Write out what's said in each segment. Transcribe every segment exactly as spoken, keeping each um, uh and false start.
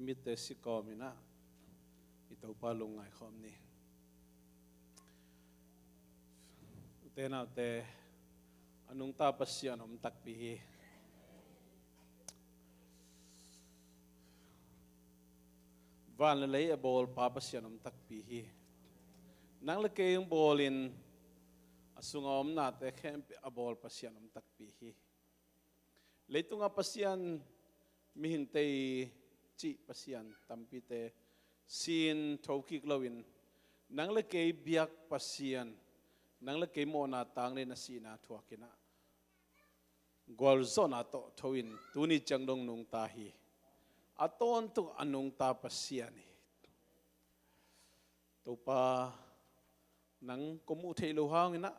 Mitte sikawm in ah i Topa lungngai khawm ni. Ute naute, a nungta Pasian om takpi hi. Van le lei a bawlpa Pasian om takpi hi. Nang le kei hong bawlin a sunga om nate khempeuh a bawl Pasian om takpi hi. Leitunga Pasian, mihingte i cih Pasian tampite sin thokik loin, nang le kei biak Pasian, nang le kei mawhna tangin a sihna thuakin ah gualzawhna tawh tho in tuni ciang dong nungta hi. A tawntung a nungta Pasian hi. Topa, nang kong muh theih loh hangin ah,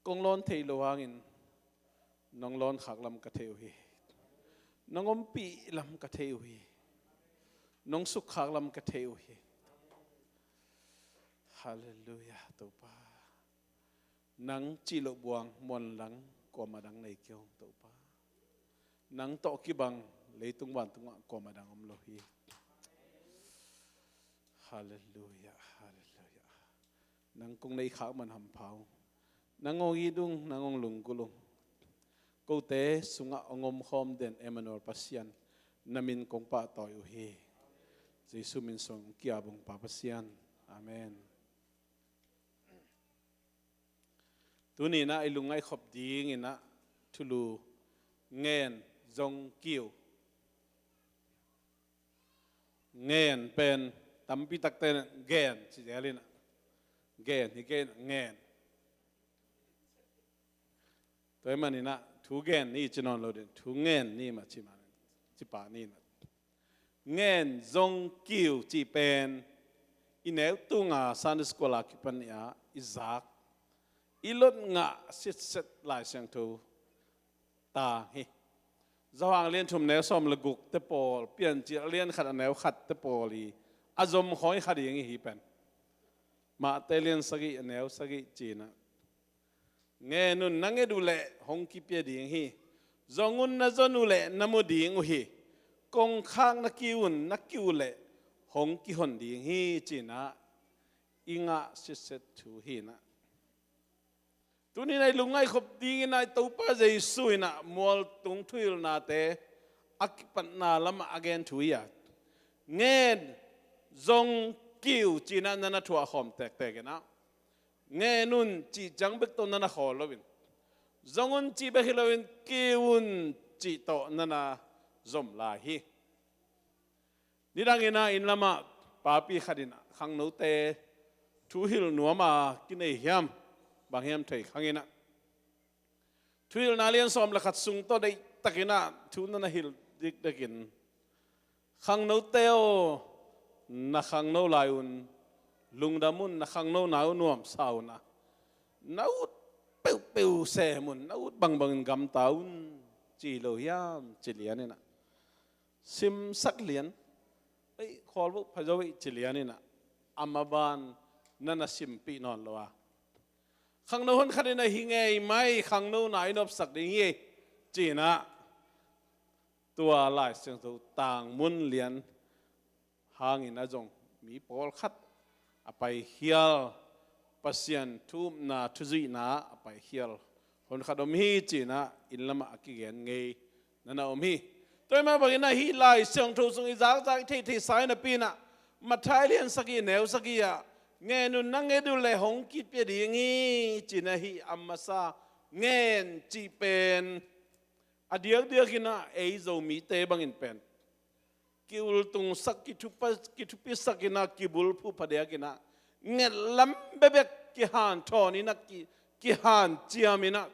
kong lawn theih loh hangin, nong lawn khak lam ka thei uh hi. Nong ompih lam ka thei uh hi. Nong sukkhak lam ka thei uh hi. Halleluiah, Topa. Nang cih loh buang muanlang kuamah dang nei kei ung, Topa. Nang tawh kibang leitung vantungah kuamah dang om lo hi. Halleluiah, halleluiah. Nang kong neih khak man hampha ung. Nang hong it ung, nang hong lunggulh ung. Kote sungah hong omkhawm den Emmanuel Pasian, na min kong pahtawi uh hi. Jesu min suang hong ki-ap ung, Pa Pasian. Amen. Tuni in ah i lungngaih khop dingin ah thulu, ngen, zong, kiu. Ngen pen tampi takte in ah gen ci zel in ah, gen hi gen, ngen. Tua ahih manin ah thu gen ni ci nawn lo ding, thu ngen ni mah ci mah, ci pah ni in ah. Ngen, zong, kiu cih pen i neu tunga Sunday school a kipan i a i zak, i lot ngah sitset Lai Siangtho tang hi. Johan a lian thum neu sawm le gukte pawl, Piancil a lian khat a neu khatte pawl hi. A zom khawng i kha ding hi, hih pen. Mate lian sagih a neu sagih ci-in ah, ngen un, na nget uh leh hong kipia ding hi. Zong un, na zon uh leh na mu ding uh hi. Kongkhak na kiu un, na kiu uh leh hong kihon ding hi, ci-in ah i ngah sitset thu hi in ah. Tuni in ah i lungngaih khop dingin ah i Topa Jesu in ah mualtung thuhilhnate a kipatna lamah a gen thu hi a, ngen, zong, kiu ci-in ah na na thuah khawm tektek in ah, ngen un cih ciang bek tawh na na khawl loin, zong un cih bek hi loin, kiu un cih tawh na na zom lai hi. Nidang in ah inn lamah papi khat in ah khangnote thu hilh nuam a kinei hiam, bang hiam thei khang in ah, thuhilhna lian sawm le khat sung tawh deihtakin ah thu na na hilh dikdekin, khangnote aw, na khangno lai un, lungdam un, na khangnona uh nuamsa un ah, na ut peuhpeuh sem un, na ut bangbangin gamta un, ci lo hiam, ci lian in ah, simsak lian, ei, khawl vo pha zo ei, ci lian in ah, a maban na na simpih nawn lo a, khangno honkhat in ah hi ngei mai, khangnona i nopsak ding hi ei, ci-in ah, tua Lai Siangtho tangmun lian hangin ah zong mi pawlkhat a paikhial, Pasian thu upna, thu zuihna a paikhial honkhat om hi, ci-in ah inn lamah a kigen ngei na na om hi. Tua ahih mah bangin ah hih Lai Siangtho sung i zakzak i theihtheihsa hi napi in ah, Matthai lian sagih neu sagih ah, ngen un, na nget uh leh hong kipia ding hi, ci-in ah hih a masa ngen cih pen a diakdiakin ah ei Zomite bangin pen ki-ultungsak, kithupa-, kithupisak in ah, kibulphuh phadiak in ah, nget lam bekbek kihanthawn in ah, ki-, kihanciam in ah,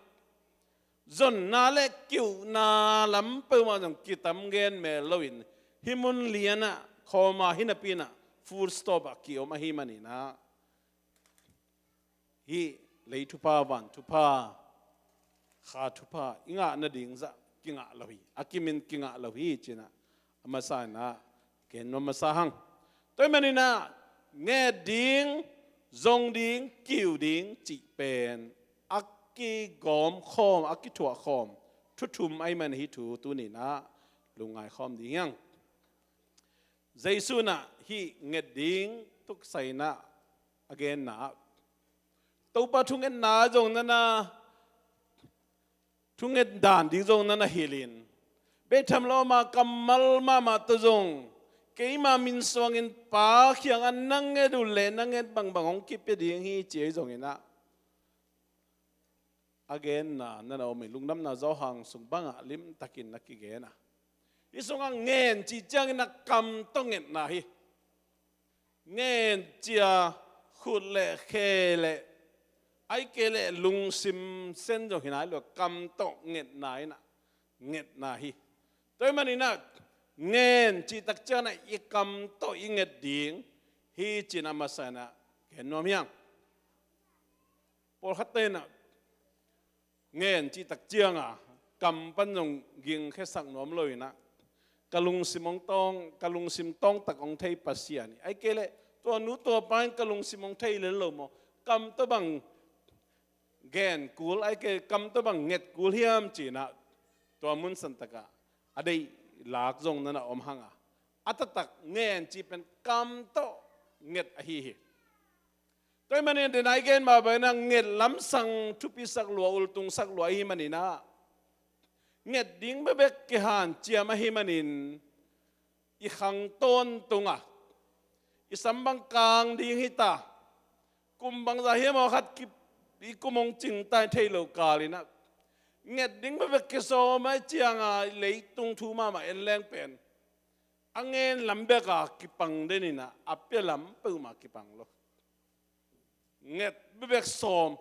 zonna le kiuhna lam peuhmah zong kitam gen mel loin, hih mun lian ah khawm a hi napi in ah, full stop ah ki-om ahih manin ah, hih lei thupha, van thupha, kha thupha i ngah nading zah kingah lo hi, a kimin kingah lo hi, ci-in ah a masa in ah gen nuam masa hang. Tua ahih manin ah nget ding, zong ding, kiu ding cih pen a kigawm khawm, a kithuah khawm thu thum ahih manin hih thu tuni in ah lungngai khawm ding hi hang. Jesu in ah hih nget ding tuksai in ah a genna ah, Topa thungetna zong na na thunget dan ding zong na na hilh in, bek tham lo a, kammal mahmah tawh zong keima min suangin Pa kiangah na nget uh leh na nget bangbang hong kipia ding hi, ci ahi zongin ah a genna na na om hi. Lungdamna Johan sung bangah limtakin na kigen a, hih sungah ngen cih ciangin ah kam tawh ngetna hi. Ngen ci-a khut le khe le, ahih kei leh lungsim sen zong hi nai lo, kam tawh ngetna in ah ngetna hi. Tua ahih manin ah ngen cih tak ciangin ah i kam tawh i nget ding hi, ci-in a masa in ah gen nuam hi hang. Pawlkhatte in ah ngen cih tak ciangin kam pan zong gingkhiasak nuam lo in ah, ka lungsim hong tawng, ka lungsim tawng tak hong thei Pasian hi. Ahih kei leh tua nu tua pa in ka lungsim hong thei lel lo maw, kam tawh bang gen kul, ahih kei leh kam tawh bang nget kul hiam, ci-in ah tua mun san takah a deih lak zong na na om hang a, a taktak ngen cih pen kam tawh nget ahi hi. Tua ahih manin den a i gen mah bangin ah nget lamsang thupisak lua, ultungsak lua ahih manin ah, nget ding bekbek kihanciam ahih manin i khang tawntung a, i sam bang kang ding hi ta, kum bangzah hiam aw khat ki, i kum hong cing ta hi thei lo kal in ah, nget ding bekbek kisawm ahih ciangin leitung thu mahmah en leng pen a ngen lam bek a kipang den in ah, a pia lam peuhmah kipang lo. Nget bekbek sawm.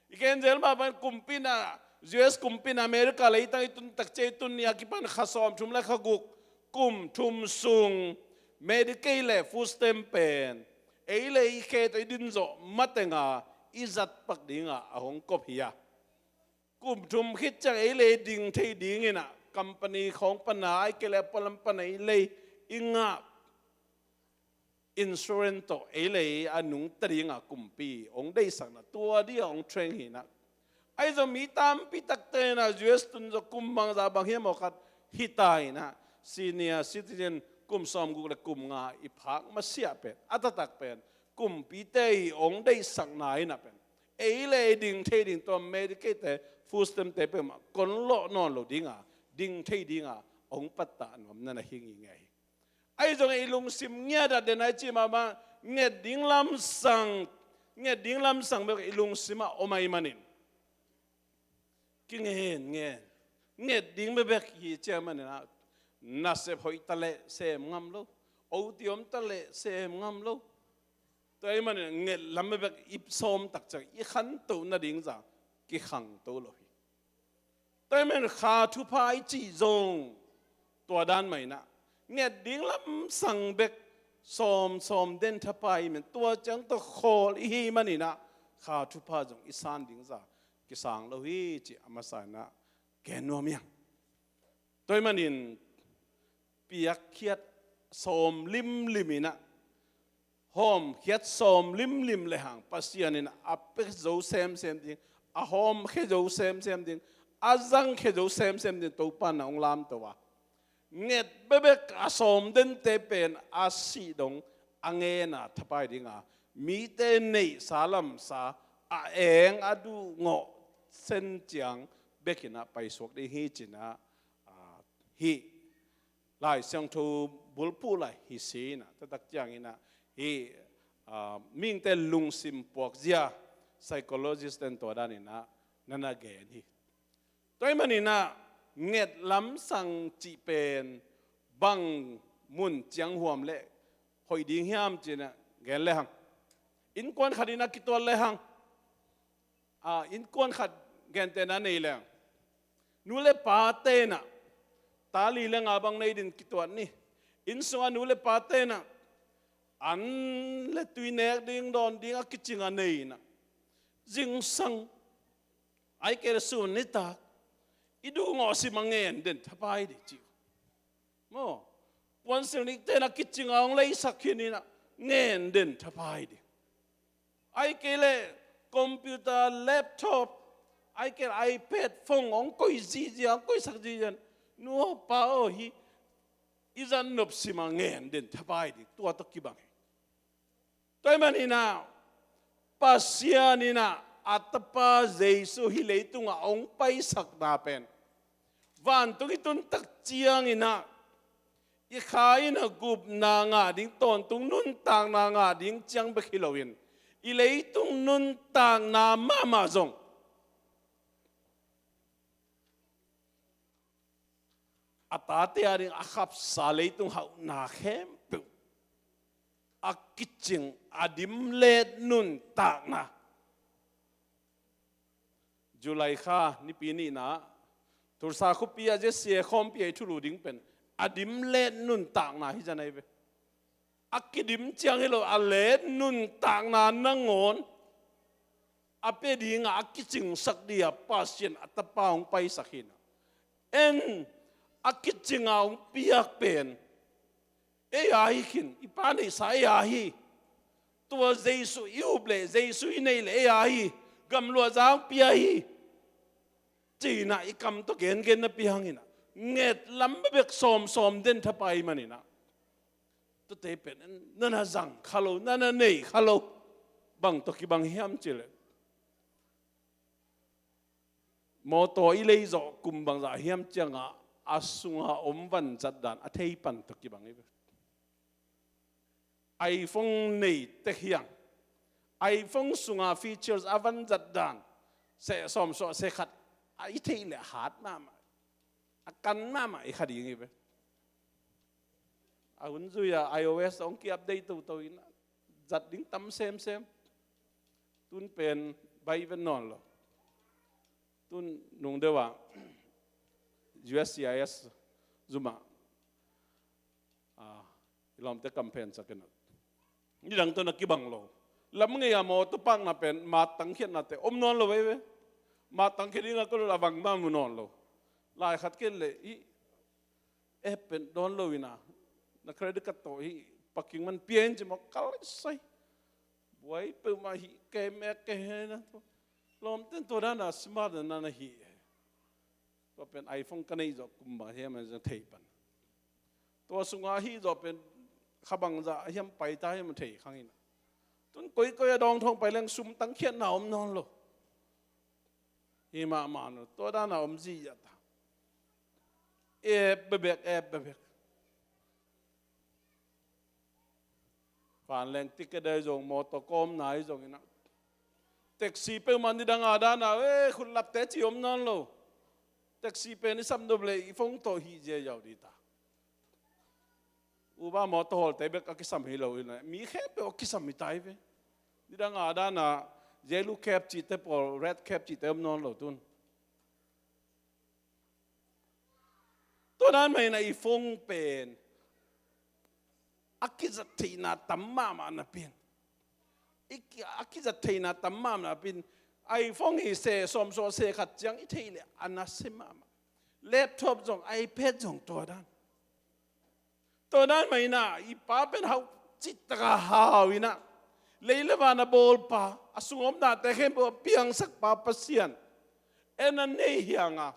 I gen zel mah bangin kumpi in ah, U S kumpi in ah America leitang i tun tak ciang, i tun ni a kipan kha sawmthum le kha guk, kum thum sung Medicaid le food stamp pen ei le ei khe tawh i din zawh mateng a i zat pak ding a, a hong kop hi a, kum thum khit ciang ei le ei ding thei ding in ah, company khawng pan a, ahih kei leh pualam pan a ei le ei i ngah insurance tawh ei le ei a nungta ding a kumpi hong deihsak in ah, tua ding a hong train hi in ah. Ahi zong mi tampi takte in ah U S tun zawh kum bangzah bang hiam aw khat hi ta in ah, senior citizen kum sawmguk le kum nga i phak masiah pen, a taktak pen kumpite i hong deihsakna in ah pen ei le ei ding thei ding, tua Medicaid te, food stamp te peuhmah kon lawh nawn lo ding a, ding thei ding a hong pattah nuam na na hi ngei hi. Ahi zongin i lungsim ngiat a, den a i cih mah bang, nget ding lamsang, nget ding lamsang bek i lungsim ah om ahih manin, kingen ngen, nget ding bekbek hi ciang manin ah, nasep hoih ta leh sem ngam lo, oti om ta leh sem ngam lo. Tua ahih manin nget lam bekbek i sawm tak ciang i khantoh nading zah kikhangto lo hi. Tua ahih manin kha thupha i cih zong tua dan mah in ah, nget ding lamsang bek sawm sawm den thapai ahih manin, tua ciang tawh khawl i hih manin ah, kha thupha zong i san ding zah kisang lo hi, cih a masa in ah gen nuam hi hang. Tua ahih manin piakkhiat sawm limlim in ah, hawmkhiat sawm limlim lehang Pasian in a pia zo semsem ding, a hawmkhia zo semsem ding, a zangkhia zo semsem ding Topa in hong lamto a, nget bekbek a sawm dente pen a sih dong a ngen a thapai ding a, mite neihsa lamsa, a eng a duhgawh sen ciang bek in ah paisuak ding hi, ci-in ah, ah, hih Lai Siangtho bulphuh lai hi si in ah, taktak ciangin ah hih, ah, mihingte lungsim puakzia, psychologist ten tua dan in ah na na gen hi. Tua ahih manin ah nget lamsang cih pen bang mun ciang huam leh hoih ding hiam, ci-in ah gen lehang, innkuan khat in ah kituat lehang, ah, innkuan khat gentehna nei leng, nu le pate in ah, ta li le nga bang nei ding kituat ni. Inn sungah nu le pate in ah, an le tui nek ding, dawn ding a kicing a nei in ah, zingsang, ahih kei leh sun nitak i duhgawh sim a ngen den thapai ding ci uh. Maw, puansilh nikte in ah kicing a hong leisak khin in ah, ngen den thapai ding. Ahih kei leh computer, laptop, ahih kei leh iPad, phone hong koih zihziah, hong koihsak zihziah, Nu aw pa aw, hih i zat nop sim a ngen den thapai ding, tua tawh kibang hi. Tua ahih manin ah Pasian in ah a Tapa Jesu hih leitungah hong paisakna pen vantung i tuntak ciangin ah i kha in a gupna ngah ding, tawntung nuntakna ngah ding ciang bek hi loin, i leitung nuntakna mahmah zong a tate ading a khapsa leitung hauhna khempeuh a kicing, a dimlet nuntakna. July kha nipi nihna, Tulsa khuapi ah Z C A khawmpi ah i thulu ding pen a dimlet nuntakna hi zia nai ve. A kidim ciang hi lo, a let nuntakna nangawn a pia dingah a kicingsak dingah Pasian a Tapa hong paisak hi na. En, a kicinga hong piak pen ei a hi khin, i pa neihsa ei a hi. Tua Jesu i up leh, Jesu i neih leh ei a hi. Gamluahza hong pia hi. Ci-in ah i kam tawh gengen napi hangin ah nget lam bek sawmsawm den thapai manin ah, tuate pen na na zang kha lo, na na nei kha lo. Bang tawh kibang hiam cih leh, mawtaw i lei zawh kum bangzah hiam ciangah a sunga om vanzat dan a thei pan tawh kibang hi ve. iPhone nei tek hiang, iPhone sunga features a vanzat dan, seh sawm suah seh khat a i theih leh a hat mahmah, a kan mahmah i kha ding hi ve. A hun zui-a iOS hong ki-update toto in zat ding tam semsem. Tun pen bai ven nawn lo. Tun nung deuh ah U S C I S zum ah, ah, i lawmte campaign sak in ah, nidang tawh na kibang lo. Lam ngei-a mawtaw pakna pen mat tangkhiatna teh om nawn lo veve. Mat tangkhia dingah ka lul a vang mah mu nawn lo. Lai khat kei leh hih app pen dawn lo in ah, na credit card tawh hih parking man pia in ci maw, kal sai. Buai peuhmah hih kei mek kei he na. Lawmten tua dan a smart na na hih. Tua pen iPhone ka neih zawh kum bang hiam a thei pan. Tua sungah hih zawh pen kha bangzah hiam paita hiam a thei khang in ah. Tun koikoi a dawngthawng pai leng sum tangkhiatna om nawn lo. Hi mahmah nawn, tua dan a om zihziah ta. App bebek, app bebek. Vanleng ticket ahi zong, mawtaw kawmna ahi zong in ah, taxi peuhmah nidang a dan a, eh, khutlapte ci om nawn lo. Taxi pen i sapnop leh i phone tawh hih ziau ding ta. Uber mawtaw hawlte bek a kisam hi lo in ah, mi khempeuh a kisam hi ta hi ve. Nidang a dan a yellow cab cihte pawl, red cab cihte om nawn lo tun. Tua dan mah in ah i phone pen a kizat theihna tam mahmah napi-in, i ki-, a kizat theihna tam mahmah napi-in, iPhone hi seh, sawm suah seh khat ciang i theih leh a nasia mahmah. Laptop zong, iPad zong tua dan. Tua dan mah in ah i pa pen hau cihtak a hau in ah, lei le van a bawlpa, a sung a omnate khempeuh a piangsakpa Pasian en a nei hi hang a,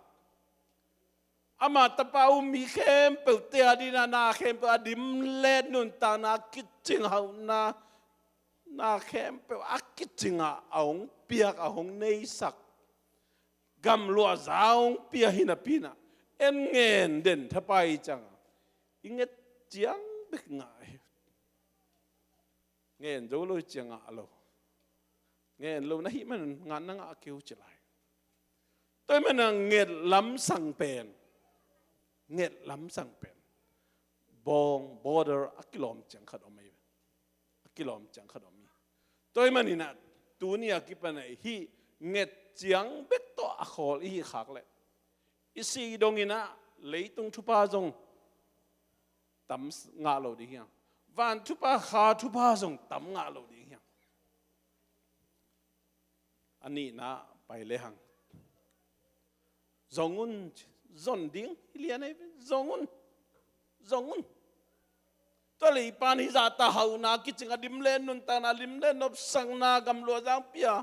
ama tapa um mi khempeuhte ading in ah na khempeuh a dimlet nuntakna a kicing hauhna, na khempeuh a kicing a, a hong piak, a hong neisak, gamluahza a hong pia hi napi-in ah, en ngen den thapai ciang a, i nget ciang bek ngah hi. Ngen zo lo hi ciang ngah lo. Ngen lo na hih man ngah na ngah kei uh ci lai. Tua ahih man a nget lamsang pen, nget lamsang pen bawng, border a kilawm ciang khat om hi. A kilawm ciang khat om hi. Tua ahih manin ah tuni a kipan ah hih nget ciang bek tawh a khawl i hih khak leh, i si dong in ah leitung thupha zong tam ngah lo ding hi hang. Van thupha, kha thupha zong tam ngah lo ding hi hang. A nihna pai lehang, zong un, zon ding hi lian ahi ve, zong un, zong un. Tua leh i pa'n hih zahta hauhna kicing a dimlet nuntakna, dimlet nopsakna, gamluahza hong pia,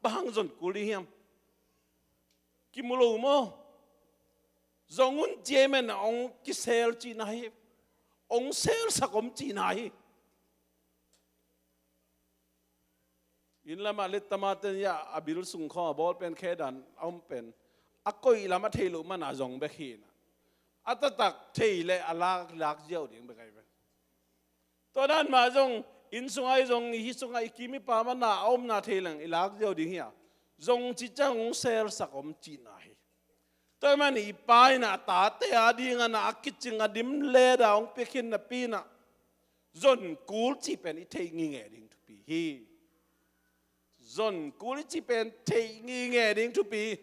bang hang zon kul ding hiam? Kimu lo maw? Zong un ci ei men a hong kisel cihna hi. Hong selsak om cihna hi. Inn lamah lettama ten ia a bil sung khawng a bawl pen khe dan a om pen a koih lam a theih loh mana zong bek hi na. A taktak thei le a lak lak ziau ding bek ahi ve. Tua dan mah zong inn sungah i zong i hi sungah i kim i pam a na a omna thei leng i lak ziau ding hi a. Zong ci ciang hong selsak om cihna hi. Tua ahih manin i Pa in a tate a ding a na a kicing a dim leda hong pia khin napi in a zon kul cih pen i theih ngingeh ding thupi hi. Zon kul i cih pen theih ngingeh ding thupi hi.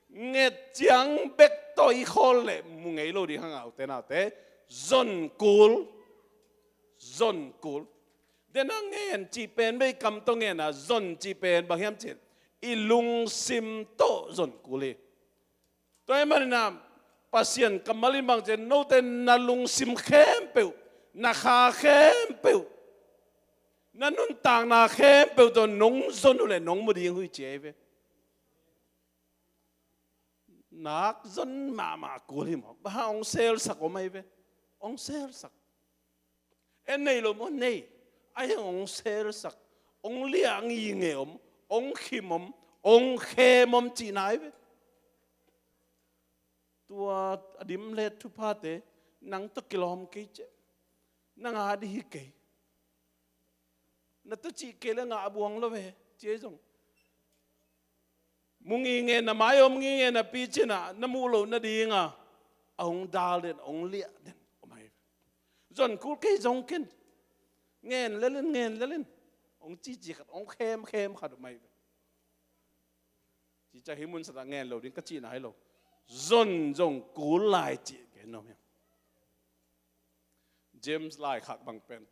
Nget ciang bek tawh i khawl leh mu ngei lo ding hang, aute naute. Zon kul. Zon kul. Den a ngen cih pen bei kam tawh ngen a, zon cih pen bang hiam cih leh i lungsim tawh zon kul hi. Tua ahih manin a Pasian kammal in bang ci, note na lungsim khempeuh, na kha khempeuh, na nuntakna khempeuh tawh nong zon uh leh nong mu ding uh hi ci ahi ve. Nak zon mahmah kul hi maw? Bang hang, hong selsak om ahi ve. Hong selsak. En nei lo maw? Nei. Ahi hang hong selsak, hong liah ngingeh om, hong khim om, hong khem om cihna ahi ve. Tua a dim let thuphate nang tawh kilawm kei ciah. Nang a dih hi kei. Na tawh cih kei le ngah buang lo ve ci ei zong. Mu ngingeh, na mai om ngingeh napi cih na, na muh loh nadinga a hong dal den, hong liah den om ahi. Zon kul kei zong ken. Ngen lel in, ngen lel in. Hong cici khat, hong khemkhem khat om ahi. Ci ciang hih mun sat ah ngen lo ding ka cihna hi lo. Zon zong kul lai cih gen nuam hi. James laikhak bang pen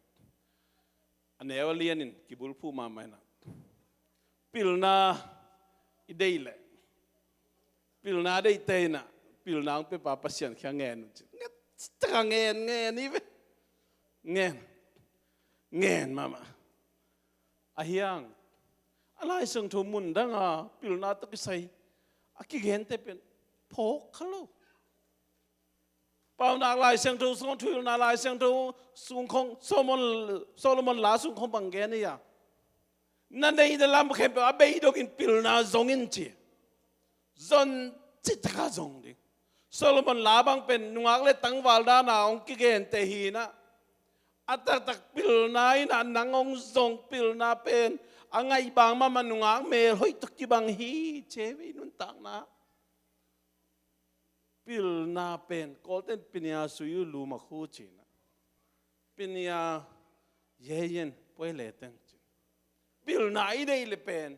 a neu a lianin kibulphuh mahmah in a, pilna i deih leh, pilna deihte in a, pilna hong piapa Pasian kiang ngen un ci. Nget taka ngen, ngen hi ve. Ngen. Ngen mahmah. Ahi hang a Lai Siangtho mun danga pilna tawh kisai a kigente pen phawk kha lo. Paunak Lai Siangtho sung, Thuhilhna Lai Siangtho sung khong, Solomon, Solomon la sung khong bang gen hi a, na neih na lam khempeuh a bei dongin pilna zong in ci. Zon cih taka zong ding. Solomon la bang pen nungak le tangval dana hong kigente hi na. A taktak pilna in a nang hong zong, pilna pen a ngaih bang mahmah nungak melhoih tawh kibang hi ci ei ve i nuntakna. Pilna pen Kawlten pinia sui uh lum a khu ci na. Pinia yeyen puai le teng ci. Pilna i deih le pen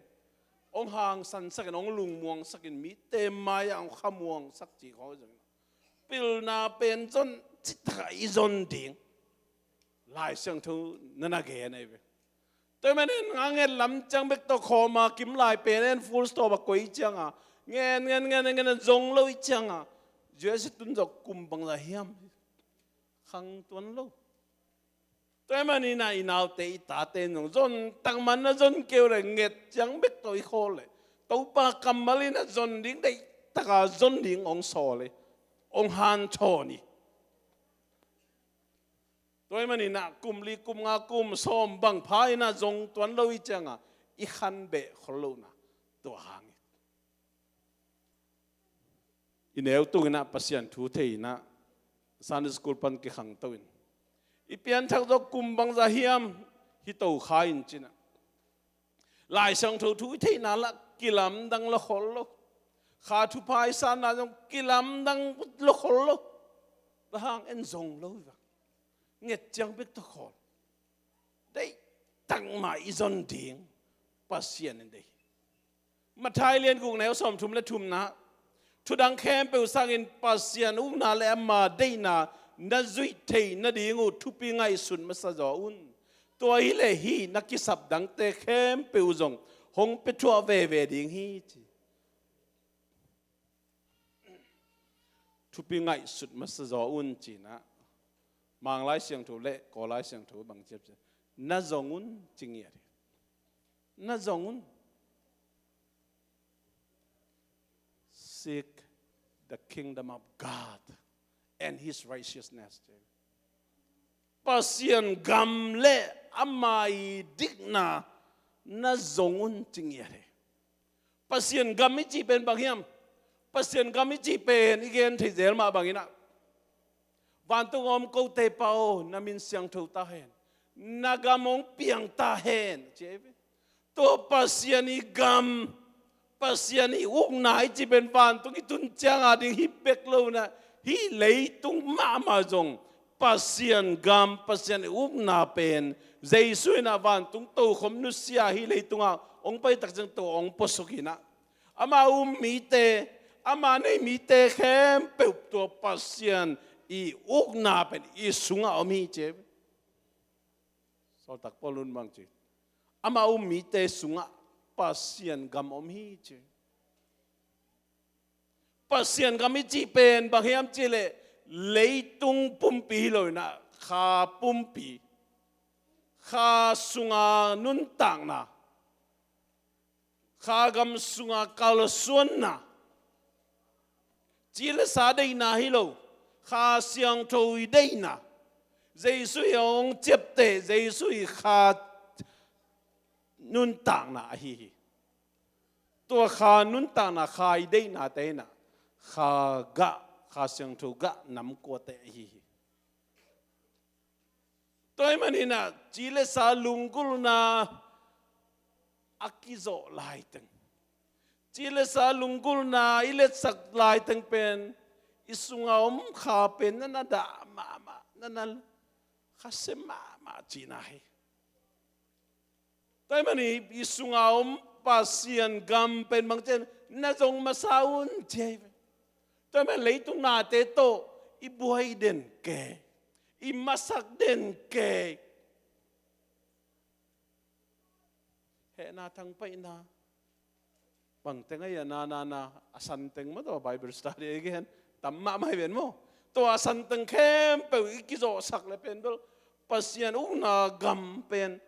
hong hangsansakin, hong lungmuangsakin, mite mai-ah hong khamuangsak ci khawng zong. Pilna pen zon cih taka i zon ding. Lai Siangtho na na gen ahi ve. Tua ahih manin a nget lam ciang bek tawh khawm a, kim lai pen en full stop a koih cianga, ngen, ngen, ngen, ngen, zong lo i cianga, U S A tun zawh kum bangzah hiam? Khang tuan lo. Tua ahih manin a i naute, i tate in zong zon takman na zon kei uh leh, nget ciang bek tawh i khawl leh, Topa kammal in a zon ding, deih taka zon ding hong sawl hi, hong hanthawn hi. Tua ahih manin a kum li, kum nga, kum sawm bang pha in a zong tuan lo i cianga i khanbeh khol lohna tua hang hi. I neu tungin a Pasian thu thei in a Sunday school pan kikhangto in, i pianthak zawh kum bangzah hiam hi to kha in ci na. Lai Siangtho thu i theihna lah kilamdang lo khol lo. Kha thupha i sanna zong kilamdang lo khol lo. Bang hang, en zong lo hi vang. Nget ciang bek tawh khawl. Deih tak mah i zon ding Pasian in deih hi. Matthai lian guk, neu sawmthum le thumna. Thudang khempeuh sangin Pasian ukna le ama deihna na zuih theih nading uh thupi ngaihsut masa zaw un. Tua hileh hih na kisap dangte khempeuh uh zong hong pia thuah veve ding hi, ci. Thupi ngaihsut masa zaw un, ci na. Mang Lai Siangtho le Kawl Lai Siangtho bang ci hiam cih leh, na zong un, ci ngiat hi. Na zong un. Seek the kingdom of God and his righteousness. Pasian gam le ama i dikna na zong un ci ngiat hi. Pasian gam i cih pen bang hiam? Pasian gam i cih pen i gen thei zel mah bangin ah, vantung a om kote pa aw, na min siangtho ta hen, na gam hong piang ta hen, ci hi ve. Tua Pasian i gam, Pasian i ukna i cih pen vantung i tun ciang a ding hi bek lo-in ah, hih leitung mahmah zong Pasian gam, Pasian i ukna pen Jesu in ah vantung tokhom nusia, hih leitung ah hong pai tak ciang tua hong puasuk hi-in ah, ama um mite, ama nei mite khempeuh tua Pasian i ukna pen i sungah om hi, ci hi. Sawltak Paul in bang ci? Ama um mite sungah Pasian gam om hi, ci. Pasian gam i cih pen bang hiam cih leh, leitung pumpi hi lo-in ah, kha pumpi, kha sunga nuntakna, kha gam sunga kalsuanna, ci le sa deihna hi lo, Kha Siangtho i deihna, Jesu i hong ciapteh, Jesu i kha nuntakna ahi hi. Tua kha nuntakna, kha i deihnate in ah, kha gah, Kha Siangtho gah namkuate ahi hi. Tua ahih manin ah, ci le sa lunggulhna a kizawh laiteng, ci le sa lunggulhna i letsak laiteng pen, i sunga om kha pen na na dah mahmah, na na khasia mahmah cihna hi. Tua ahih manin i sunga om Pasian gam pen bangci hiam, na zong masa un, ci hi ve. Tua ahih manin leitung nate tawh i buai den kei, i masak den kei. Hehna, thangpaihna, bangteng ahi a, na na na, a santeng maw, tua Bible study ahi gen, tam mahmah hi ven maw. Tua a santeng khempeuh i kizawhsak le pen bel, Pasian ukna gam pen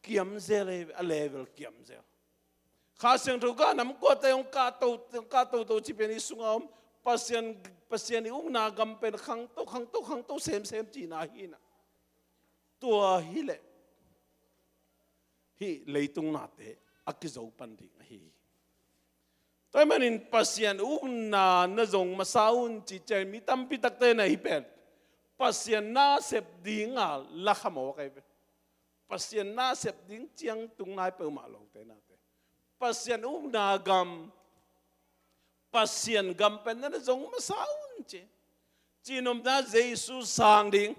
kiam zel hi, a level kiam zel. Kha Siangtho gah namkuate hong kahto, hong kahtoto cih pen i sunga om Pasian, Pasian i ukna gam pen khangto, khangto, khangto semsem cihna hi-in ah, tua hi leh hih leitung nate a kizo pan ding ahi hi. Tua ahih manin Pasian ukna na zong masa un ci ciang, mi tampi takte na hih pen Pasian nasep dinga la khamawk ahi ve. Pasian nasep ding ciang tung nai peuhmah lote nate, Pasian ukna gam, Pasian gam pen na na zong masa un ci. Cihnopna, Jesu sang ding,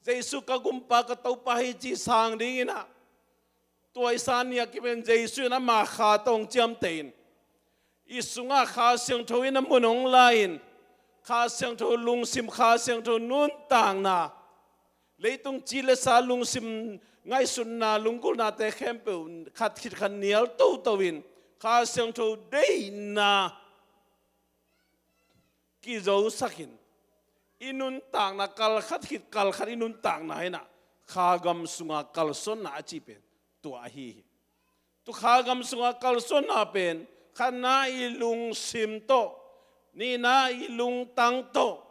Jesu ka Gumpa ka Topa hi ci sang dingin ah, tua i san ni a kipan Jesu in ama kha tawh hong ciamteh in, i sungah Kha Siangtho in a mun hong la-in, Kha Siangtho lungsim, Kha Siangtho nuntakna, leitung ci le sa lungsim, ngaihsutna, lunggulhnate khempeuh khat khit khat nial toto in, Kha Siangtho deihna kizosak in, i nuntakna kal khat khit kal khat i nuntakna in ah, kha gam sunga kalsuanna a cih pen tua ahi hi. Tua kha gam sunga kalsuanna pen, khatna i lungsim tawh, nihna i lungtang tawh,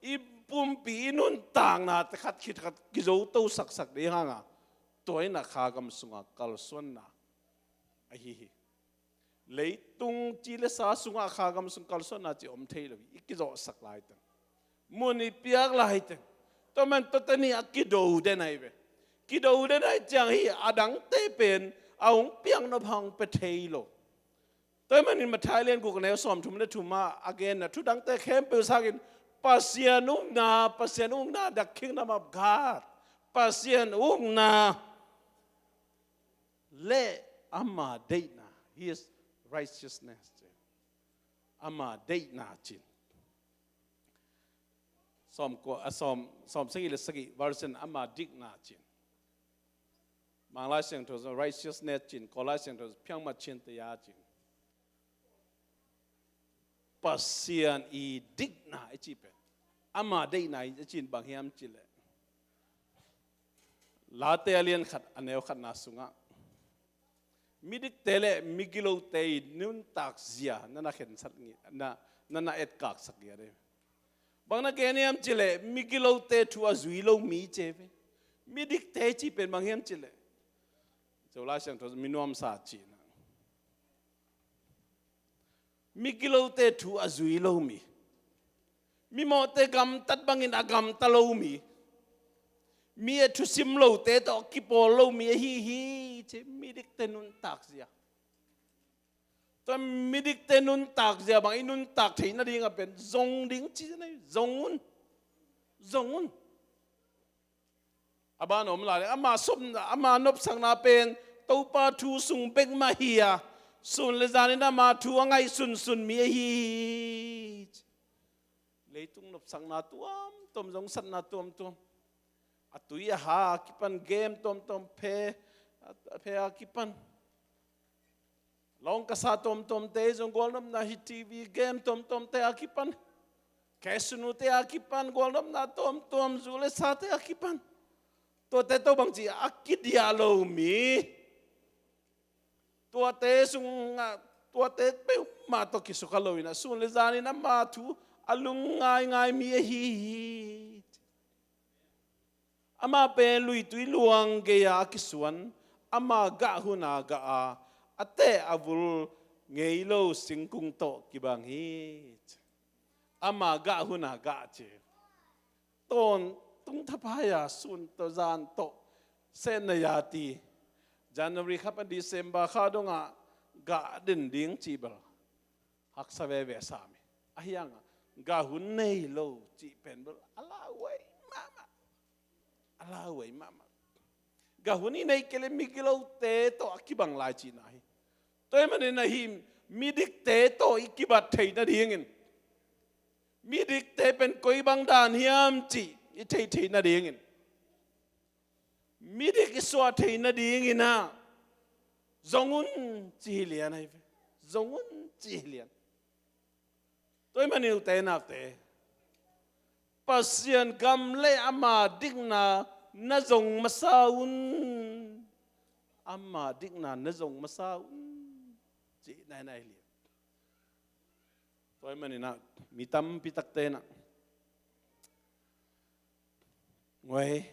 i pumpi i nuntaknate khat khit khat kizoto saksak ding hang a, tua in ah kha gam sunga kalsuanna ahi hi. Leitung ci le sa sungah kha gam sung kalsuanna cih om thei lo hi, i kizawhsak laiteng, mun i piak laiteng. Tua man tuate ni a kido den ahi ve. Kido den ahih ciang hih a dangte pen a hong piaknop hang pia thei lo. Tua ahih manin Matthai lian guk a neu sawmthum le thum ah a genna thu dangte khempeuh sangin Pasian ukna, Pasian ukna, the kingdom of God, Pasian ukna le ama deihna, his righteousness, ama deihna cin. Sawm kua, a sawm, sawm sagih le sagih version, ama dikna cin. Manglai Siangtho righteousness cin, Kawllai Siangtho phiangmat cin taya cin. Pasian i dikna i cih pen, ama deihna i cih bang hiam cih leh, Late a lian khat a neu khatna sungah, Midikte le migilote i nuntak zia na na khensat ngi na na na etkaksak ngi a dei. Bang na gen hiam cileh migilote thu a zui lo mi ce ve. Midikte ci pen bang hiam cileh, Zolai Siangtho mi nuamsa cihna, migilote thu a zui lo mi, mimawhte gamtat bangin a gamta lo mi, mi a thusim lote tawh kipawl lo mi ahi hi ci. Midikte nuntak zia. Tua midikte nuntak zia bang i nuntak theih nading a pen zong ding ci zia nei. Zong un. Zong un. A ban om lai le ama sopna, ama nopsakna pen Topa thu sung bek mah hi a, sun le zanin ama thu a ngaihsunsun mi ahi hi. Leitung nopsakna tuamtuam, zongsatna tuamtuam, a tui a ha a kipan, game tuamtuam, phe a phe a kipan, lawngkasa tuamtuamte zong gualnopna hi, T V game tuamtuamte a kipan, casino-te a kipan, gualnopna tuamtuam, zu le sate a kipan. Tuate tawh bangci a kidiah lo mi, tuate sungah tuate peuhmah tawh kisukha lo in a, sun le zanin ama thu a lung ngaingai mi ahi hi. Ama pen luitui luang gei-a a kisuan, ama gah huna gah a, a teh a vul ngei lo singkung tawh kibang hi. Ama gah huna gah ci. Tawntung thapai-a sun tawh zan tawh setna ya ti, January kha pan December kha dongah gah den ding cih bel haksa veve sam hi. Ahi hangah gah hun nei lo cih pen bel a lauhuai mahmah. A lauhuai mahmah. Gah hun i neih kei le migilote tawh a kibang lai cihna hi. Tua ahih manin ahi, midikte tawh i kibat theih nadingin, midikte pen koi bang dan hiam cih i theih theih nadingin, midik i suah theih nadingin ah zong un ci hi lian ahi ve. Zong un ci hi lian. Tua ahih manin ute naute, Pasian gam le ama dikna na zong masa un. Ama dikna na zong masa un cihna hi lian. Tua ahih manin ah mi tampi takte in ah, ngoi,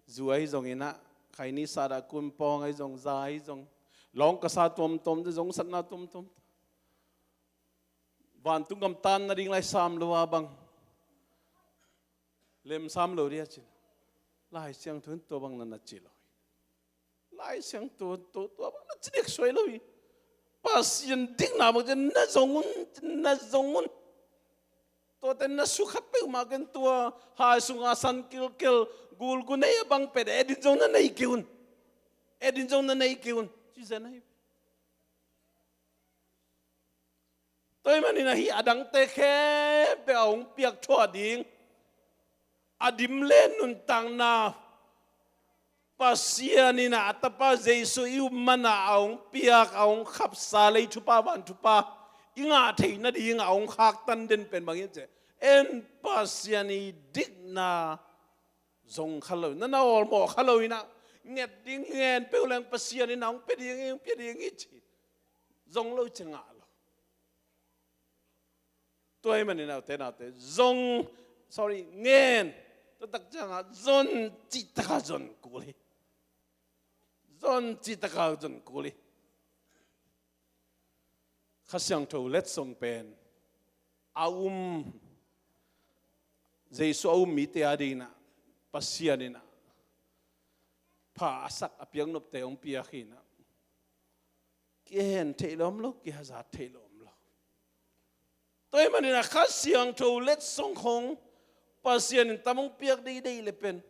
zu ahi zongin ah, khaini sat ah, kumpawng ahi zong, za ahi zong, lawngkasa tuamtuam, zongsatna tuamtuam, vantung gam tan nading lai sam lo a bang, lem sam lo dia cin, Lai Siangtho in tua bang na na ci lo hi. Lai Siangtho in tua, tua bang na ci dek suai lo hi. Pasian dikna bang cin na zong un, na zong un. Tuate na sukha peuhmah ken tua hai sunga san kilkel, gulgu nei a bang pet, edin zong na nei kei un. Edin zong na nei kei un. Ci zen ahi. Tua ahih manin ahi, a dangte khempeuh a hong piak thuah ding, a dim le nuntakna Pasian in a, a Tapa Jesu i up mana a hong piak, a hong khapsa lei thupha, van thupha i ngah theih nading a hong khaktan den pen bang hiam cih leh, en Pasian i dikna zong kha lo, na na awlmawh kha lo in a, nget ding ngen peuh leng Pasian in a hong pia ding hi, hong pia ding hi ci, zong lo ci ngah lo. Tua ahih manin a ute naute, zong, sorry, ngen, tua tak ciangah zon cih takah zon kul hi. Zon cih takah zon kul hi. Kha Siangtho letsong pen a um, Jesu a um mite a dingin a, Pasian in a pha a sak, a piaknopte hong piak hi in a, kihen theih lo om lo, kihazat theih lo om lo. Tua ahih manin a Kha Siangtho letsong khong Pasian in tam hong piak deih deih le pen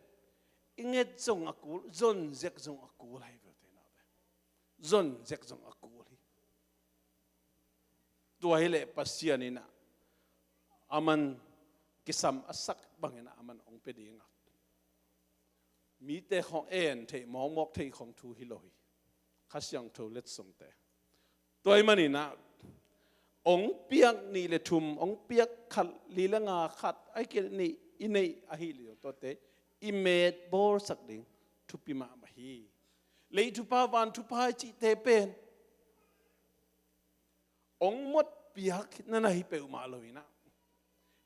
i nget zong a kul, zon zek zong a kul ahi ve ute naute. Zon zek zong a kul hi. Tua hileh Pasian in a, aman kisam a sak bangin a, aman hong pia ding a, mite khong en theih, mawkmawk theih khong thu hi lo hi. Kha Siangtho letsongte. Tua ahih manin a, hong piak nih le thum, hong piak khat, li le nga, khat, ahih kei leh nih i neih ahih leh zong tuate i met bawlsak ding thupi mahmah hi. Lei thupha, van thupha i cihte pen hong muat piak na na hi peuhmah lo in ah,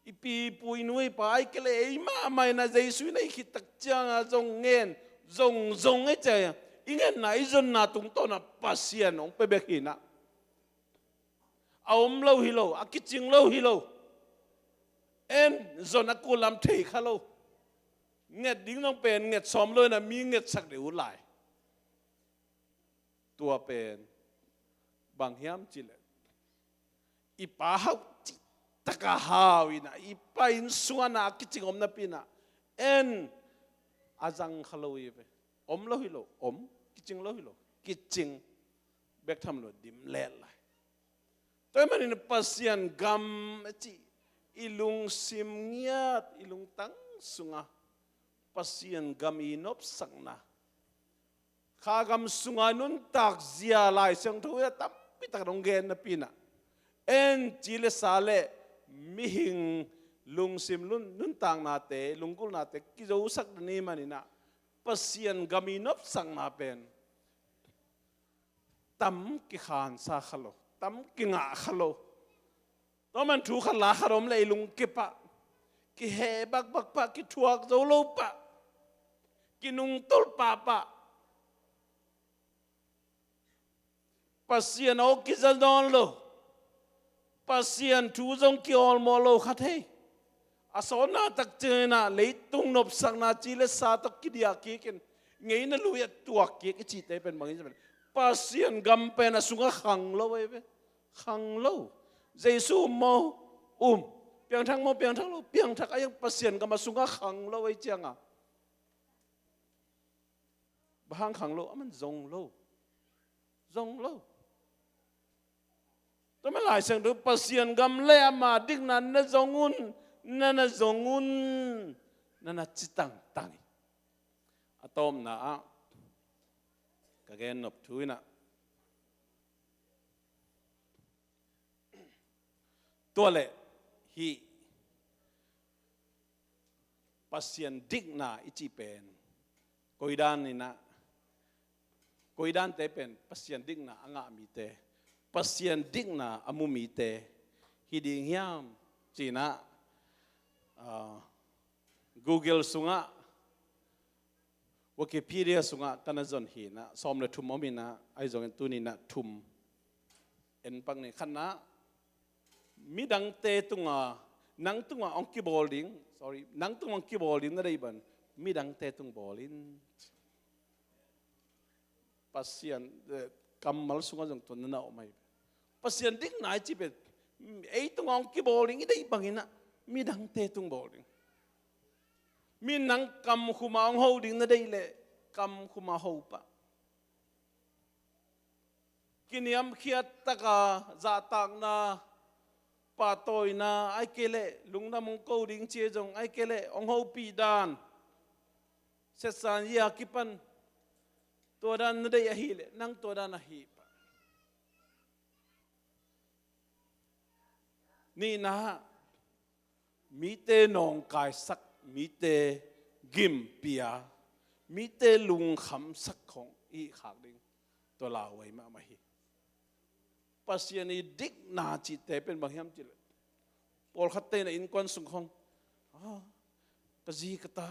i pi i pu i nu i pa ahih kei leh ei mahmah in ah Jesu in ah i khit tak ciangin zong ngen, zong zong ei ciang i ngetna i zonna tungtawn ah Pasian hong pia bek hi in ah, a om lo hi lo, a kicing lo hi lo. En, zon a kul lam thei kha lo. Nget ding zong pen nget sawm lo in ah mi ngetsak deuh uh lai. Tua pen bang hiam cih leh, i pa hau cih tak a hau in ah, i pa inn sungah na a kicing om napi in ah, en, a zang kha lo hi ve. Om lo hi lo, om, kicing lo hi lo, kicing bek tham lo, dim let lai. Tua ahih manin Pasian gam a cih i lungsim ngiat, i lungtang sungah Pasian gam i nopsakna, kha gam sunga nuntak zia Lai Siangtho ah tampi tak dong gen napi in ah, en, ci le sa le mihing lungsim lun, nuntaknate, lunggulhnate kizosak ni manin ah, Pasian gam i nopsakna pen tam kikhansa kha lo, tam kingah kha lo. Tua man thu khat la khat om leh i lungkip ah, kiheh bakbak pah, kithuak zo lo pah, kinungtolh pahpah. Pasian aw kiza nawn lo. Pasian thu zong kiawlmawh lo kha thei. A sawtna tak ciangin ah leitung nopsakna ci le sa tawh kidiah kik in, ngeina lui ah tuak kik i cihte pen bang hiam cih leh, Pasian gam pen a sungah khang lo ahi ve. Khang lo. Jesu um maw? Um. Piangthak maw? Piangthak lo. Piangthak ahi, Pasian gam a sungah khang lo ahi ciangin, bang hang khang lo? A man zong lo. Zong lo. Tua man Lai Siangtho, Pasian gam le ama dikna na zong un, na na zong un, na na ci tangtang hi. A tawpna ah ka gen nop thu in ah, tua leh hih Pasian dikna i cih pen, koidan in ah, koidante pen Pasian dikna a ngah mite, Pasian dikna a mu mite hi ding hiam ci in ah, ah, Google sungah, Wikipedia sungah ka na zon hi in ah, sawm le thum om in ah, ahi zongin tuni in ah thum en pak ni. Khatna, midangte tungah, nang tungah hong kibawl ding, sorry, nang tungah hong kibawl ding na deih bangin midangte tung bawl in. Pasian, eh, kammal sungah zong tua na na om ahi. Pasian dikna i cih pen, ei tungah hong kibawl ding i deih bangin ah midangte tung bawl ding. Mi nang kam khum a hong ho ding na deih leh kam khum a ho pah. Kiniamkhiat taka zahtakna, pahtawina, ahih kei leh lungdam hong ko ding ci zong, ahih kei leh hong hopih dan, setsan zia kipan, tua dan na deih ahih leh nang tua dan ahi pah. Nihna, mite nawngkaisak, mite gimpia, mite lungkhamsak khong i hih khak ding tua lauhuai mahmah hi. Pasian i dikna cihte pen bang hiam cih leh, pawlkhatte in ah innkuan sung khong, ah, ka zi ka ta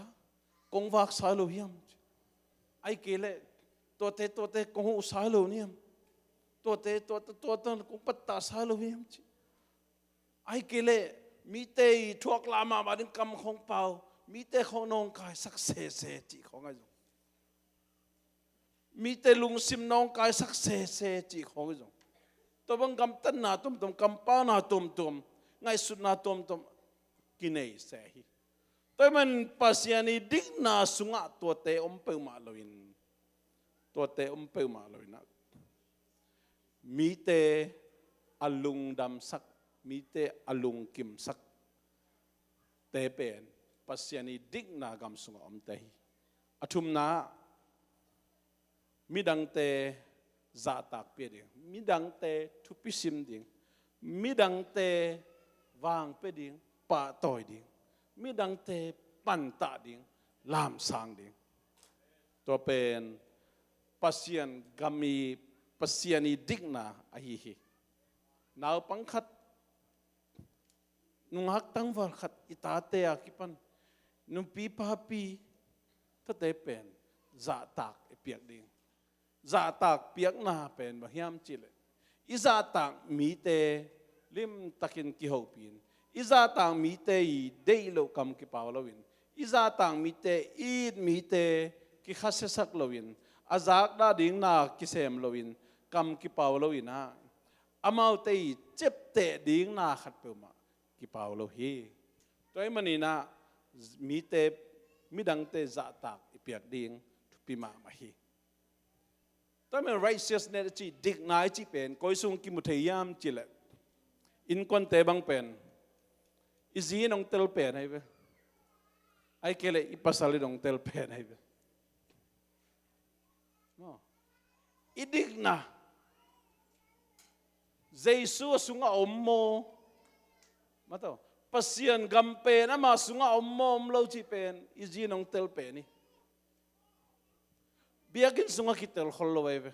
kong vaksa lo hiam? Ahih kei leh tuate tuate kong huhsa lo hiam? Tuate tuate tuate kong pattahsa lo hiam? Ahih kei leh mite i thuak lah mahmah ding kam khong pau, mite khong nawngkaisak sese cih khong ahi zong, mite lungsim nawngkaisak sese cih khong ahi zong, tua bang gamtatna tuamtuam, kampauna tuamtuam, ngaihsutna tuamtuam kinei se hi. Tua ahih man Pasian i dikna sungah tuate om peuhmah loin, tuate om peuhmah loin ah, mite a lungdamsak, mite a lungkimsakte pen Pasian i dikna gam sungah omte hi. A thumna, midangte zahtak pia ding, midangte thupi sim ding, midangte vang pia ding, pahtawi ding, midangte pantah ding, lamsang ding. Tua pen Pasian gam i, Pasian i dikna ahi hi. Naupang khat, nungak tangval khat i tate a kipan, nupi papi, tate pen zahtak i piak ding. Zahtak piakna pen bang hiam cihleh, i zahtak mite limtakin kihopih in, i zahtak mite i deih loh kam kipau loin, i zahtak mite, i it mite kikhasiasak loin, a zakdah dingna kisem loin, kam kipau loin ah, amaute i ciapteh dingna khat peuhmah kipau lo hi. Tua ahih manin ah mite, midangte zahtak i piak ding thupi mahmah hi. Tua ahih manin righteousness a cih, dikna i cih pen koi sung kimu thei hiam cihleh, innkuante bang pen i zi in hong tel pen ahi ve. Ahih kei leh i pasal in hong tel pen ahi ve. Maw? I dikna Jesu a sungah om maw? Maw, Pasian gam pen ama sungah om maw, om lo cih pen i zi in hong tel pen hi. Biakinn sungah kitel khol lo ahi ve.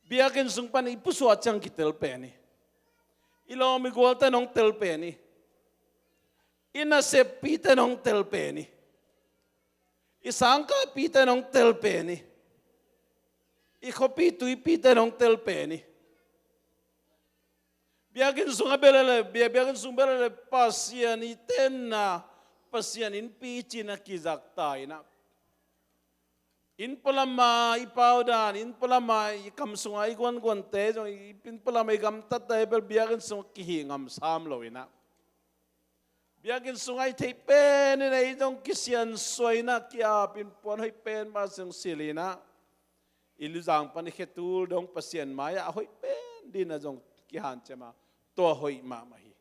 Biakinn sung pan i pusuah ciang kitel pen hi. I lawm i gualte in hong tel pen hi. I naseppihte in hong tel pen hi. I sangkahpihte in hong tel pen hi. I khuapi tuipihte in hong tel pen hi. Biakinn sungah bia leh leh, bia, biakinn sung bia leh leh, Pasian i tenna, Pasian innpi cih na kizakta in ah, inn pualam ah i paudan, inn pualam ah i kam sungah i guanguante zong, i inn pualam ah i gamtatte bel biakinn sungah kihih ngam sam lo in ah, biakinn sungah i theih pen in ah i zong kisiansuah in ah, ki-ap in, puan hoih pen mah zong silh in ah, i luzang pan i khetul dong Pasian mai-ah a hoih pen ding in ah zong kihanciam a, tua hoih mahmah hi.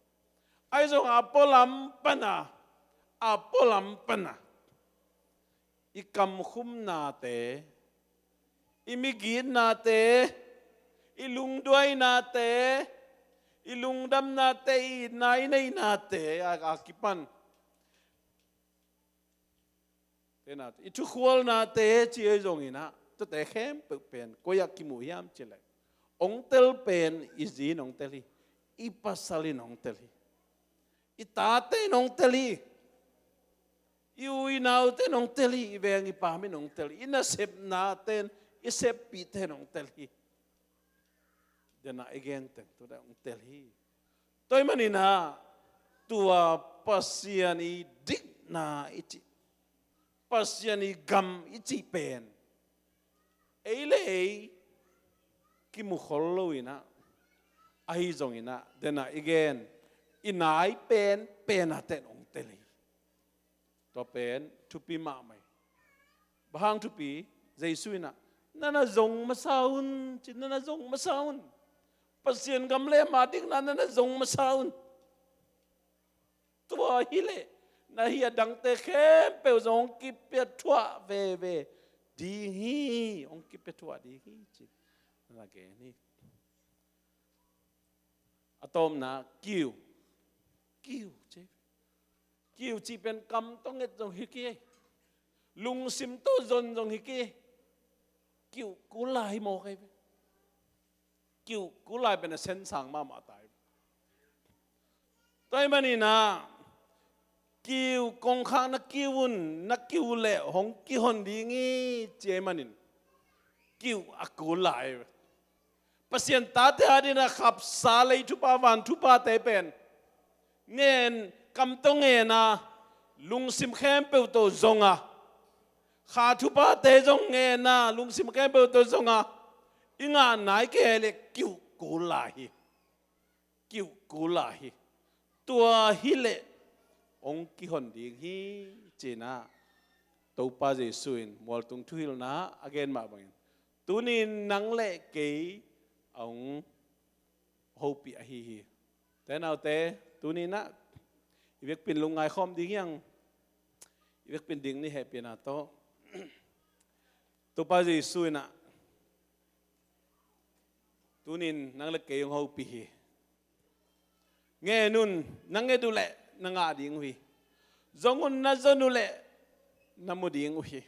Ahi zong a pualam pan a, a pualam pan a, i kamkhumnate, i migitnate, i lungduainate, i lungdamnate, i itna i neihnate a, a kipan, tenate, i thukhualnate ci ahi zongin ah, tuate khempeuh pen koi ah kimu hiam cihleh, hong tel pen i zi in hong tel hi. I pasal in hong tel hi. I tate in hong tel hi. I u i naute in hong tel hi. I veng i pam in hong tel hi. I nasepnate in, i seppihte in hong tel hi. Dena i gen teng tua dena hong tel hi. Tua ahih manin ah, tua Pasian i dikna i cih, Pasian i gam i cih pen ei le ei kimu khol lo in ah, ahi zongin ah, dena i gen, i nai pen pen a ten hong tel hi. Tua pen thupi mahmah hi. Bang hang thupi? Jesu in ah, na na zong masa un ci, na na zong masa un. Pasian gam le ama dikna na na zong masa un. Tua hi leh na hi a dangte khempeuh zong hong kipia thuah veve ding hi, hong kipia thuah ding hi ci, na na gen hi. A tawpna, kiu. Kiu ci. Kiu cih pen kam tawh nget zong hi kei. Lungsim tawh zon zong hi kei. Kiu kul lai hi mawk ahi ve. Kiu kul lai pen a sen sang mahmah ta hi. Tua ahih manin ah, kiu kongkhak na kiu un, na kiu leh hong kihon ding hi ci ahih manin, kiu a kul lai. Pasian tate adingin a khapsa lei thupha, van thuphate pen ngen, kam tawh ngen a, lungsim khempeuh tawh zong a, kha thuphate zong ngen a, lungsim khempeuh tawh zong a, i ngah nai kei leh kiu kul lai hi. Kiu kul lai hi. Tua hi leh hong kihon ding hi ci-in ah, Topa Jesu in mualtung thuhilhna a gen mah bangin, tuni-in nang le kei a hong hopih ahi hi. Te naute, tuni-in ah i vekpi-in lungngai khawm ding hi hang. I vekpi-in ding ni, hehpihna tawh. Topa Jesu in ah, tuni-in nang le kei hong hopih hi. Ngen un, na nget uh leh na ngah ding uh hi. Zong un, na zon uh leh na mu ding uh hi.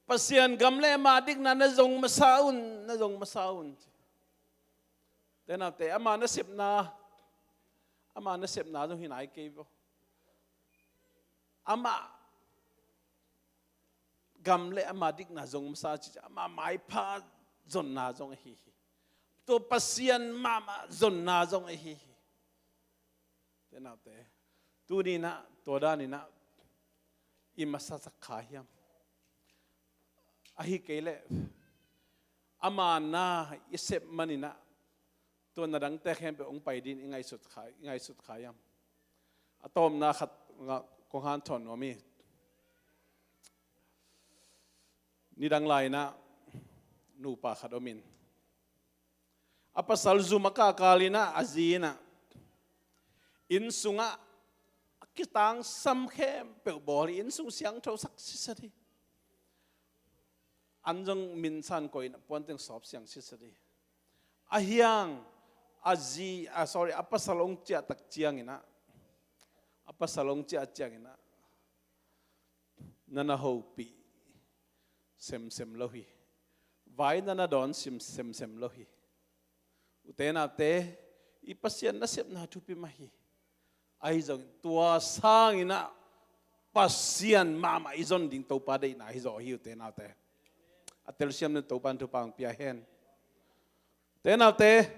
Pasian gam le ama dikna na zong masa un, na zong masa un. Te naute, ama nasepna, ama nasepna zong hi nai kei vo. Ama gam le ama dikna zong masa ci, ama maipha zonna zong ahi hi. Tua Pasian mahmah zonna zong ahi hi. Te naute, tuni inah tua dan inah i masasak kha hiam? Ahi kei leh ama na i sep man inah tua na dangte khempeuh hong pai ding i ngaihsut kha, i ngaihsut kha hiam? A tawpna khat kong hanthawn nuam hi. Nidang lai inah nupa khat om in, a pasal zum a kahkal inah a zi inah inn sungah a kitangsam khempeuh bawl hi, inn sung siangtho sak sitset hi. An zong minsan koih inah puanteng sawp siang sitset hi. A hiang a zi, ah, sorry, a pasal hong ciah tak ciang inah, a pasal hong ciah ciang inah na na hopih semsem lo hi. Vai na na dawn sim semsem lo hi. Ute naute, i Pasian nasepna thupi mah hi. Ahi zongin tua sang inah Pasian mahmah i zon ding Topa deihna hi zaw hi, ute naute. A telsiam nen Topa in thupha hong pia hen. Ute naute,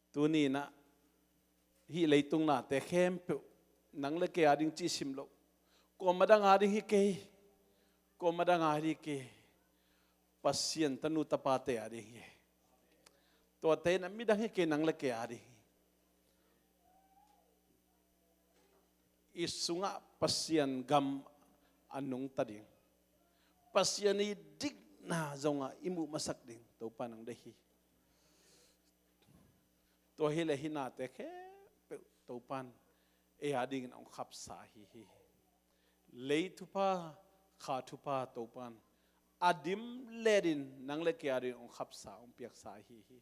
tuni inah hih leitung nate khempeuh nang le kei a ding cih sim loh, kuamah dang a ding hi kei, kuamah dang a ding hi kei. Pasian tanu tapate a ding hi. Tuate inah midang hi kei, nang le kei a ding hi. I sungah Pasian gam a nungta ding, Pasian i dikna zongah i muh masak ding Topa in hong deih hi. Tua hileh hih nate khempeuh Topa in ei a dingin hong khapsa ahi hi. Lei thupha, kha thupha Topa in a dim letin nang le kei a dingin hong khapsa, hong piaksa ahi hi.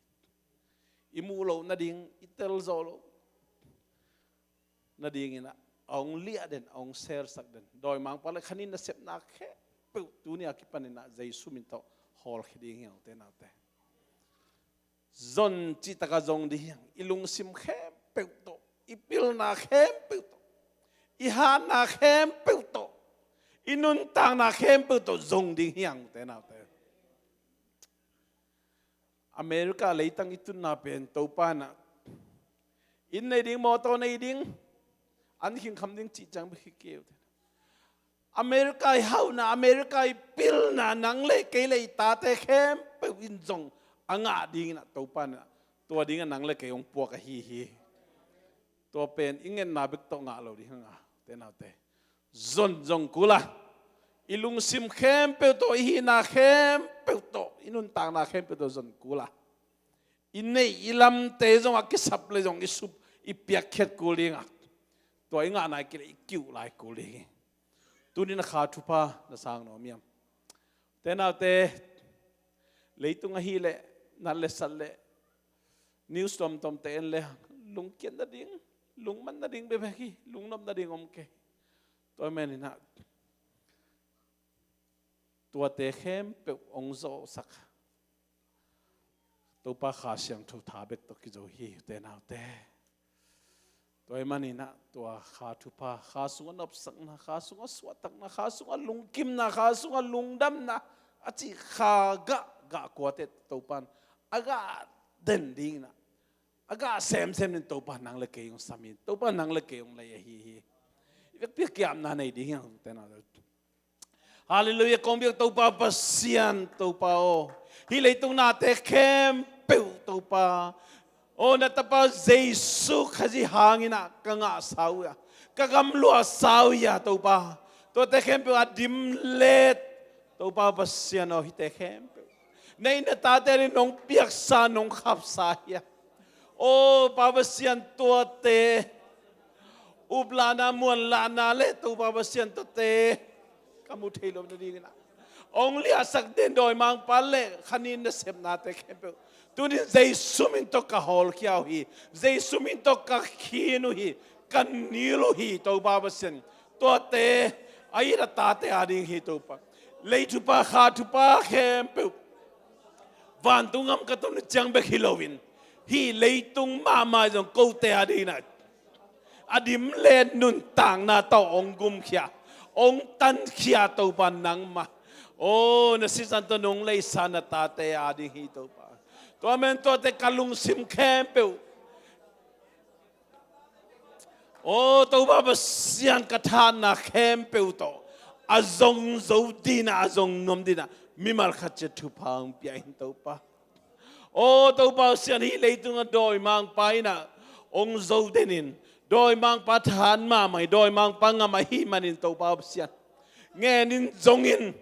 I muh loh nading, i tel zawh loh nadingin a hong liah den, a hong selsak den dawimangpa le khanin nasepna khempeuh tuni a kipan inah Jesu min tawh hawlkhia ding hi hang, ute naute. Zon cihtak a zong ding hi hang. I lungsim khempeuh tawh, i pilna khempeuh tawh, i hatna khempeuh tawh, i nuntakna khempeuh tawh zong ding hi hang, ute naute. America leitang i tunna pen Topa inah inn nei ding, mawtaw nei ding, an khingkham ding cih ciang bek hi kei, ute. America i hauhna, America i pilna, nang le kei le i tate khempeuh in zong a ngah dingin ah Topa in ah tua dingah nang le kei hong puak ahi hi. Tua pen i ngetna bek tawh ngah lo ding hang a, ute naute. Zon zong kul a, i lungsim khempeuh tawh, i hihna khempeuh tawh, i nuntakna khempeuh tawh zon kul a, i neih i lamte zong a kisap le zong i sup, i piakkhiat kul ding a, tua i ngahna i kileh i kiuh lai kul ding hi. Tuni na kha thupha na sang nuam hiam? Ute naute, leitung ahih leh, nat le sat le, news tuamtuamte en le, lungkiat nading, lungman nading bekbek hi, lungnop nading om kei. Tua ahih manin ah tuate khempeuh hong zawhsak Topa Kha Siangtho tha bek tawh kizo hi, ute naute. Tua ahih manin ah tua kha thupha, kha sungah nopsakna, kha sungah suahtakna, kha sungah lungkimna, kha sungah lungdamna a cih kha gah, gah kuate Topa in a gah den dingin ah, a gah semsem dingin Topa in nang le kei hong sam hi. Topa in nang le kei hong lei ahi hi. I vekpi-a kiapna nei ding hi hang, ute naute. Halleluiah, kong biak Topa Pasian, Topa aw. Hih leitung nate khempeuh Topa aw, na Tapa Jesu Khazih hangin ah ka ngahsa uh hi a, ka gamluahsa uh hi a, Topa. Tuate khempeuh a dim let, Topa Pasian aw, hihte khempeuh na inn na tate adingin nong piaksa, nong khapsa hi a. Aw Pa Pasian, tuate uplahna, muanlahna le Topa Pasian, tuate ka mu thei lo nadingin ah hong liahsak den dawimangpa le khanin nasepnate khempeuh tuni-in Jesu min tawh ka hawlkhia uh hi. Jesu min tawh ka khin uh hi. Ka nil uh hi, Topa Pasian. Tuate a it a tate ading hi, Topa. Lei thupha, kha thupha khempeuh Vantung gam ka tun ciang bek hi loin, hih leitung mahmah zong kote a dingin a dim le nuntakna tawh hong gumkhia, hong tankhia Topa nangmah. O, na sisan tawh nong leisa na tate a ding hi Topa. Tua man tuate ka lungsim khempeuh. O Topa Pasian, ka thahatna khempeuh tawh a zong zo dingin a, a zong nuam dingin mimal khat ciat thupha hong pia in Topa. O Topa Pasian, hih leitung a dawimangpa in a hong zo den in, dawimangpa thahat mahmah hi, dawimangpa ngam ahih manin Topa Pasian, ngenin zongin,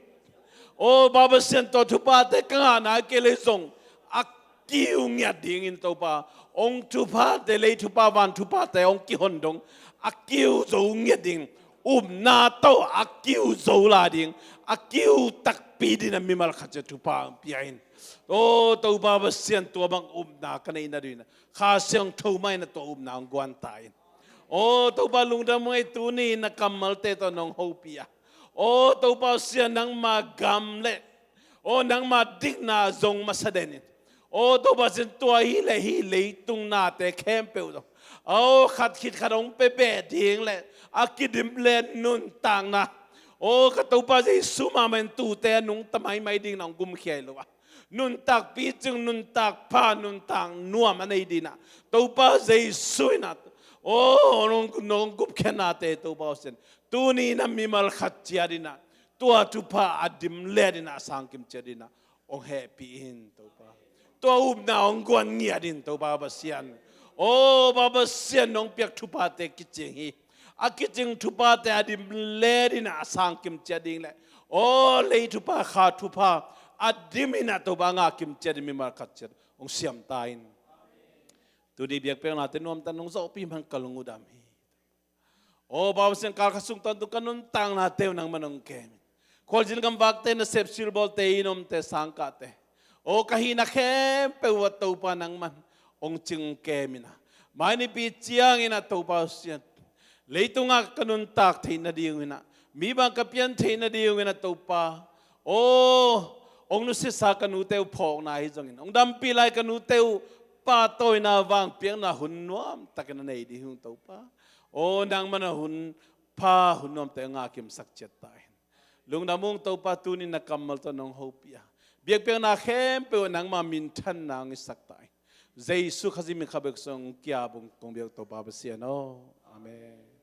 o Topa Pasian, tua thuphate ka ngahna kei leh zong a kiu ngiat dingin Topa, hong thuphate, lei thupha, van thuphate hong kihon dong a kiu zo ngiat ding, upna tawh a kiu zo lai ding, a kiu takpi dingin mimal khat ciat thupha hong pia in. O Topa Pasian, tua bang upna ka neih nadingin Kha Siangtho mah in a tua upna hong guan ta in. O Topa, lungdam ung ei, tuni na kammalte tawh nong hopih a, o Topa Pasian, nangma gam le, o nangma dikna zong masa den in. O Topa Pasian, tua hi leh hih leitung nate khempeuh tawh, o khat khit khat hong pia beh ding le a kidim le nuntakna, o ka Topa Jesu, mahmah in tute a nungta maimai dingin hong gumkhia hi lo a, nuntak picing, nuntak pha, nuntak nuam a nei dingin a, Topa Jesu in a, o nong, nong gupkhiatnate Topa Pasian, tuni in a mimal khat ciat in a, tua thupha a dim le dingin a, a sangkim ciat dingin a hong hehpih in Topa. Tua upna hong guan ngiat in Topa Pasian. O Topa Pasian, nong piak thuphate kicing hi. A kicing thuphate a dim le dingin a, a sangkim ciat ding le, o lei thupha, kha thupha a dim in a Topa, a ngahkim ciat dingin mimal khat ciat hong siam ta in. Tuni biakpiaknate nuamtak nong zawhpih man ka lung uh dam hi. O Topa Pasian, kal khat sung tawntung ka nuntaknate uh nangman hong kem in. Khualzin gamvakte, nasep silbawlte, inn omte, sangkahte, o ka hihna khempeuh ah Topa nangman hong cing hong kem in a, mai nipi ciangin a Topa Pasian, leitungah ka nuntak theih nading uh in a, mi bang ka pian theih nading uh in a Topa, o hong nusiasa ka nute uh phawkna hi zongin, hong dampih lai ka nute uh pahtawina, vangpiakna hun nuamtakin a nei ding uh Topa, o nangman a hun pha, hun nuamte hong ngahkimsak ciat ta in. Lungdam ung Topa, tuni na kammal tawh nong hopih a, biakpiakna khempeuh ah nangma minthanna hong hisak ta in. Jesu Khazih min khat bek sung hong ki-ap ung, kong biak Topa Pasian aw. Amen.